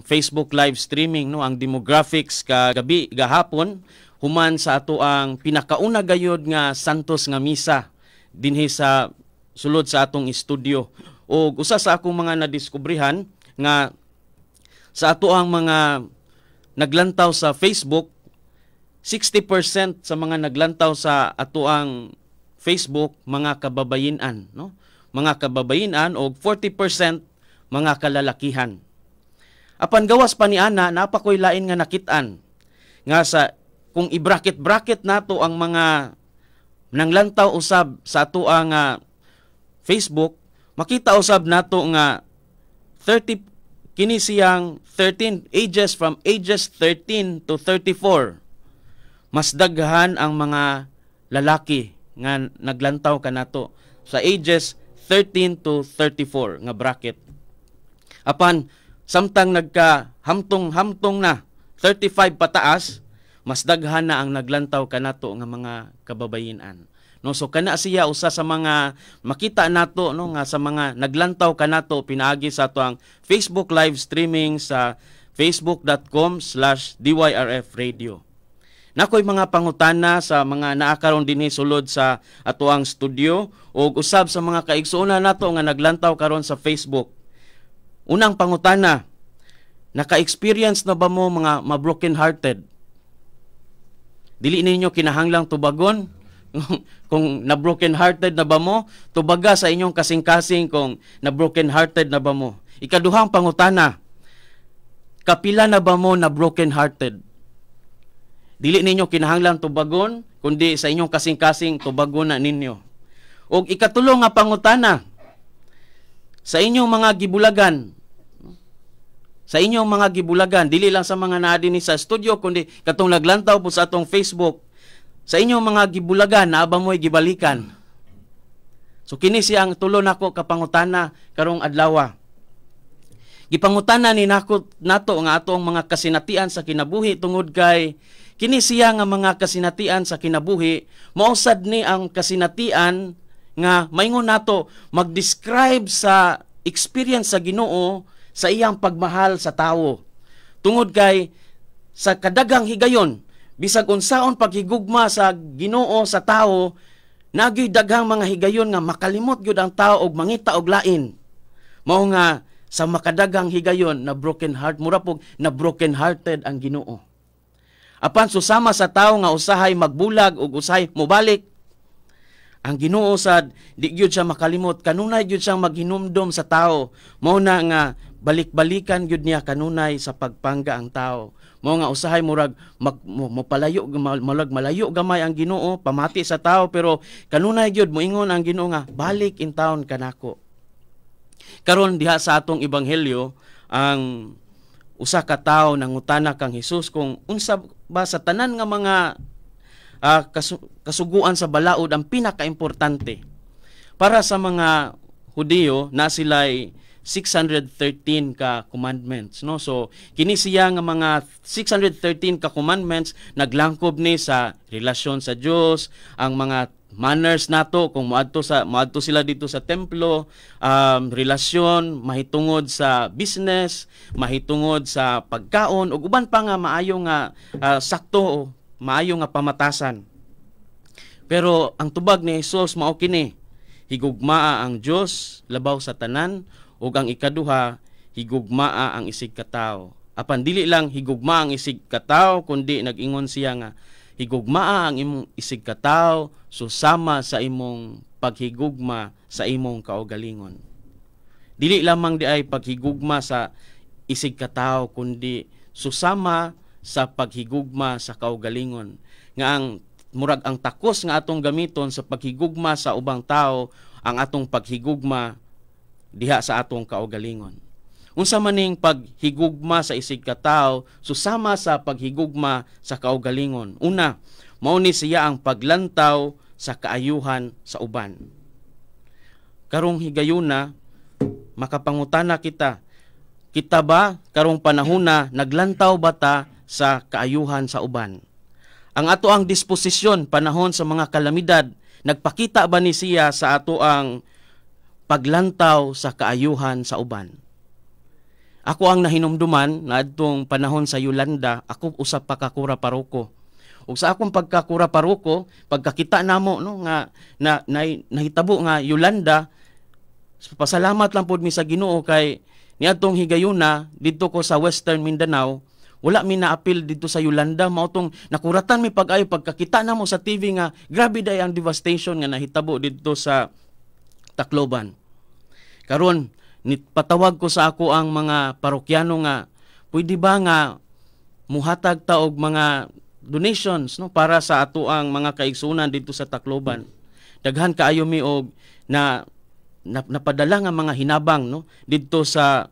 Facebook live streaming, no, ang demographics kagabi, gahapon, human sa ato ang pinakauna gayod nga Santos nga misa dinhi sa sulod sa atong studio. Og usa sa akong mga nadiskubrehan nga sa ato ang mga naglantaw sa Facebook, 60% sa mga naglantaw sa ato ang Facebook mga kababayinan, no? Mga kababayinan og 40% mga kalalakihan. Apan gawas pa ni ana, naa pa koy lain nga nakit-an nga sa kung i-bracket-bracket nato ang mga nanglantaw usab sa ato ang Facebook, makita usab nato nga 30 kini siyang 13 ages, from ages 13 to 34, mas daghan ang mga lalaki nga naglantaw kanato sa ages 13 to 34 nga bracket. Apan samtang nagka hamtong-hamtong na 35 pataas, mas daghan na ang naglantaw kanato nga mga kababayinan. No, so kana siya usa sa mga makita nato, no, nga sa mga naglantaw kanato pinaagi sa ato ang Facebook live streaming sa facebook.com/dyrfradio. Nakoy mga pangutana sa mga naa karon dinhi sulod sa atoang studio ug usab sa mga kaigsuonan nato nga naglantaw karon sa Facebook. Unang pangutana, naka-experience na ba mo mga ma-broken hearted? Dili ninyo kinahanglang tubagon kung na broken hearted na ba mo, tubaga sa inyong kasing-kasing kung na broken hearted na ba mo. Ikaduhang pangutana, kapila na ba mo na broken hearted? Dili ninyo kinahanglang tubagon, kundi sa inyong kasing-kasing tubagon na ninyo. Og ikatulo nga pangutana, sa inyong mga gibulagan, sa inyong mga gibulagan, dili lang sa mga naa dinhi sa studio, kundi katong naglantaw po sa atong Facebook, sa inyong mga gibulagan, naa ba mo'y gibalikan? So kini siya ang tulo nako ka pangutana karong adlaw. Gipangutana ni nako nato nga atong mga kasinatian sa kinabuhi tungod kay kini siya nga mga kasinatian sa kinabuhi mao sad ni ang kasinatian nga maingon nato mag-describe sa experience sa Ginoo sa iyang pagmahal sa tawo. Tungod kay sa kadaghang higayon, bisag unsaon paghigugma sa Ginoo sa tawo, naa gyoy daghang mga higayon nga makalimot gyud ang tao og mangita og lain. Mao nga sa makadaghang higayon na broken heart, mura pog na broken hearted ang Ginoo. Apan susama sa tawo nga usahay magbulag ug usahay mobalik, ang Ginoo sad di gyud siya makalimot, kanunay gyud siyang maghinumdom sa tao. Mao na nga balik-balikan gyud niya kanunay sa pagpangga ang tao. Mao nga usahay murag mopalayo, murag malayo gamay ang Ginoo pamati sa tao, pero kanunay gyud moingon ang Ginoo nga balik intawon kanako. Karon diha sa atong ebanghelyo, ang usa ka tawo nangutana kang Hesus kung unsa ba sa tanan nga mga kasuguan sa balaod ang pinakaimportante. Para sa mga Hudiyo na sila'y 613 ka commandments, no? So kini siya nga mga 613 ka commandments naglangkob ni sa relasyon sa Dios, ang mga manners nato kung moadto sila dito sa templo, relasyon mahitungod sa business, mahitungod sa pagkaon ug uban pa nga maayo nga sakto o maayo nga pamatasan. Pero ang tubag ni Hesus mao kini: higugmaa ang Dios labaw sa tanan ug ang ikaduha, higugmaa ang isig katawo. Apan dili lang higugmaa ang isig katawo, kundi nag-ingon siya nga higugmaa ang imong isig katawo susama sa imong paghigugma sa imong kaugalingon. Dili lamang di ay paghigugma sa isig katawo, kundi susama sa paghigugma sa kaugalingon. Nga ang murag ang takos nga atong gamiton sa paghigugma sa ubang tao, ang atong paghigugma diha sa atong kaugalingon. Unsa man ning paghigugma sa isig katawo susama sa paghigugma sa kaugalingon? Una, mao ni siya ang paglantaw sa kaayuhan sa uban. Karong higayuna, makapangutana kita, kita ba karong panahona naglantaw ba ta sa kaayuhan sa uban? Ang ato ang disposisyon panahon sa mga kalamidad, nagpakita ba ni siya sa ato ang paglantaw sa kaayuhan sa uban? Ako ang nahinumduman na adtong panahon sa Yolanda, ako usap pa ka kura paroko. Ug sa akong pagkakura paroko, pagkakita namo, no, nga na nahitabo nga Yolanda, pasalamat lang pod mi sa Ginoo kay niadtong higayuna didto ko sa Western Mindanao, wala mi naapil didto sa Yolanda. Mao tong nakuratan mi pag-ayo pagkakita namo sa TV nga grabe day ang devastation nga nahitabo didto sa Tacloban. Karon patawag ko sa ako ang mga parokyano nga pwede ba nga muhatag ta og mga donations, no, para sa ato ang mga kaigsunan didto sa Tacloban. Daghan kaayo mi og na napadala nga mga hinabang, no, didto sa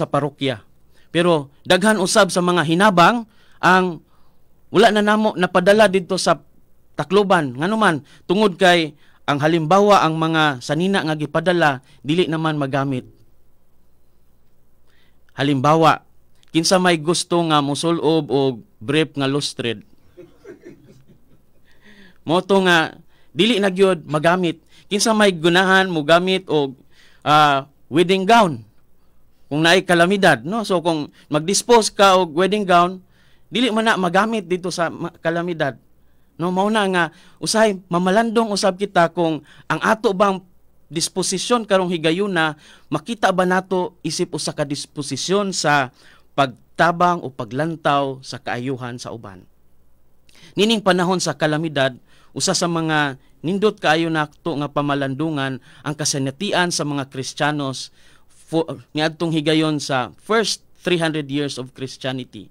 parokya. Pero daghan usab sa mga hinabang ang wala na namo napadala didto sa Tacloban. Nganuman, tungod kay ang halimbawa ang mga sanina nga gipadala dili naman magamit. Halimbawa, kinsa may gusto nga musulob og brief nga lustred? Mao to nga dili na gyud magamit. Kinsa may gunahan mo gamit og wedding gown kung naay kalamidad, no? So kung magdispose ka og wedding gown, dili man na magamit didto sa kalamidad. No, mao na nga usahay mamalandong usab kita kung ang ato bang disposisyon karong higayuna makita ba nato isip usa ka disposisyon sa pagtabang o paglantaw sa kaayuhan sa uban. Nining panahon sa kalamidad, usa sa mga nindot kaayo nato nga pamalandungan ang kasanatian sa mga Kristiyanos niadtong higayon sa first 300 years of Christianity.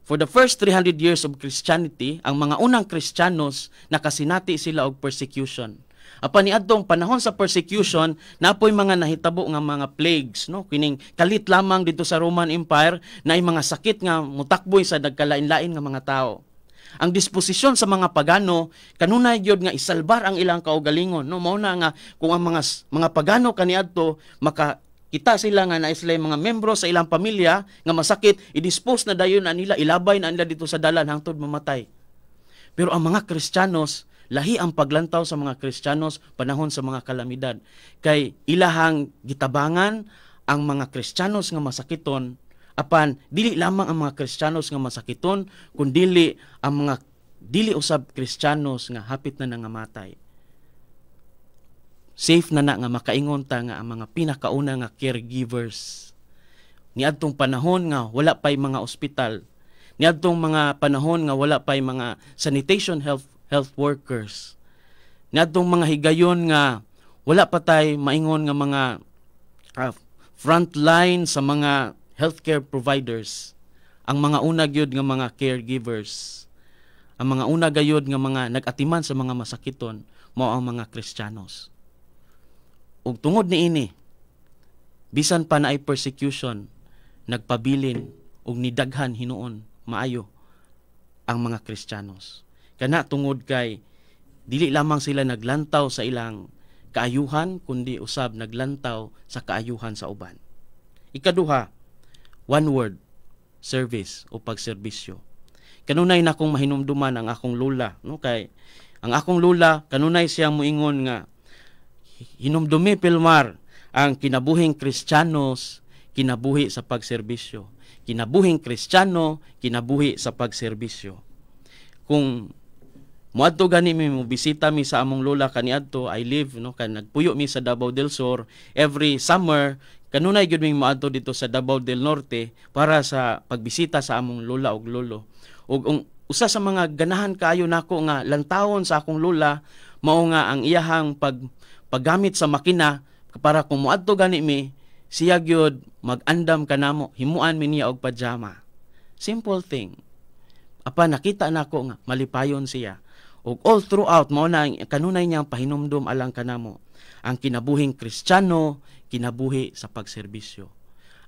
For the first 300 years of Christianity, ang mga unang Kristiyanos nakasinati sila og persecution. Apan niadtong panahon sa persecution, napoy mga nahitabo nga mga plagues, no? Kining kalit lamang didto sa Roman Empire na mga sakit nga mutakboy sa nagkalain-lain nga mga tao. Ang disposisyon sa mga pagano kanunay gyud nga isalbar ang ilang kaugalingon, no? Mao na nga kung ang mga pagano kaniadto maka kita sila nga naa sila mga membro sa ilang pamilya nga masakit, i-dispose na dayon na nila, ilabay na nila didto sa dalan hangtod mamatay. Pero ang mga Kristiyanos, lahi ang paglantaw sa mga Kristiyanos panahon sa mga kalamidad. Kay ilahang gitabangan ang mga Kristiyanos nga masakiton, apan dili lamang ang mga Kristiyanos nga masakiton, kundili ang mga dili usab Kristiyanos nga hapit na nangamatay. Safe na na nga makaingon ta nga ang mga pinakauna nga caregivers niadtong panahon nga wala pay mga ospital, niadtong mga panahon nga wala pay mga sanitation health health workers, niadtong mga higayon nga wala pa tay maingon nga mga frontline sa mga healthcare providers, ang mga una gyud nga mga caregivers, ang mga una gayud nga mga nag-atiman sa mga masakiton, mao ang mga Kristiyanos. Ug tungod niini, bisan pa naay persecution, nagpabilin ug nidaghan hinuon maayo ang mga Kristiyanos. Kana tungod kay dili lamang sila naglantaw sa ilang kaayuhan kundi usab naglantaw sa kaayuhan sa uban. Ikaduha, one word, service o pagserbisyo. Kanunay na akong mahinumduman ang akong lola, no, kay ang akong lola kanunay siyang muingon nga, "Hinumdumi, Pilmar, ang kinabuhing Kristiyanos kinabuhi sa pagserbisyo. Kinabuhing Kristiyano kinabuhi sa pagserbisyo." Kung muadto gani mi, mo bisita mi sa among lola kaniadto, I live, no, kan nagpuyo mi sa Davao del Sur, every summer kanunay gyud mi moadto didto sa Davao del Norte para sa pagbisita sa among lola ug lolo. Ug ang usa sa mga ganahan kaayo nako nga lantawon sa akong lola mao nga ang iyahang paggamit sa makina para kung moadto gani mi, siya gyud mag-andam kanamo, himuan mi niya og pajama. Simple thing. Apan nakita nako nga malipayon siya. Ug all throughout mao na ang kanunay niyang pahinumdum alang kanamo. Ang kinabuhing Kristiyano kinabuhi sa pagserbisyo.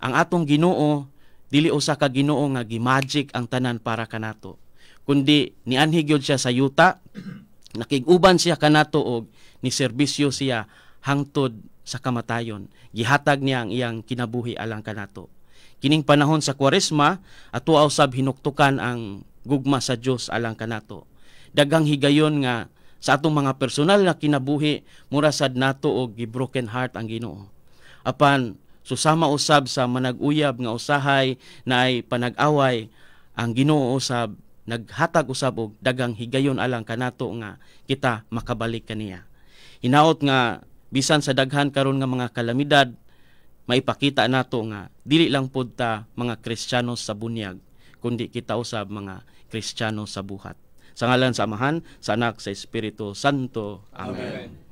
Ang atong Ginoo dili usa ka Ginoo nga gimagic ang tanan para kanato, kundi nianhi gyud siya sa yuta, nakig-uban siya kanato og niserbisyo siya hangtod sa kamatayon. Gihatag niya ang iyang kinabuhi alang kanato. Kining panahon sa Kwaresma, ato usab hinuktukan ang gugma sa Dios alang kanato. Daghang higayon nga sa atong mga personal na kinabuhi mura sad nato og gi-broken heart ang Ginoo. Apan So sama usab sa manag-uyab nga usahay naay panag-away, ang Ginoo usab naghatag usab og daghang higayon alang kanato nga kita makabalik kaniya. Hinaot nga bisan sa daghan karon nga mga kalamidad, maipakita nato nga dili lang pud ta mga Kristiyano sa bunyag, kundi kita usab mga Kristiyano sa buhat. Sa ngalan sa Amahan, sa Anak, sa Espiritu Santo. Amen. Amen.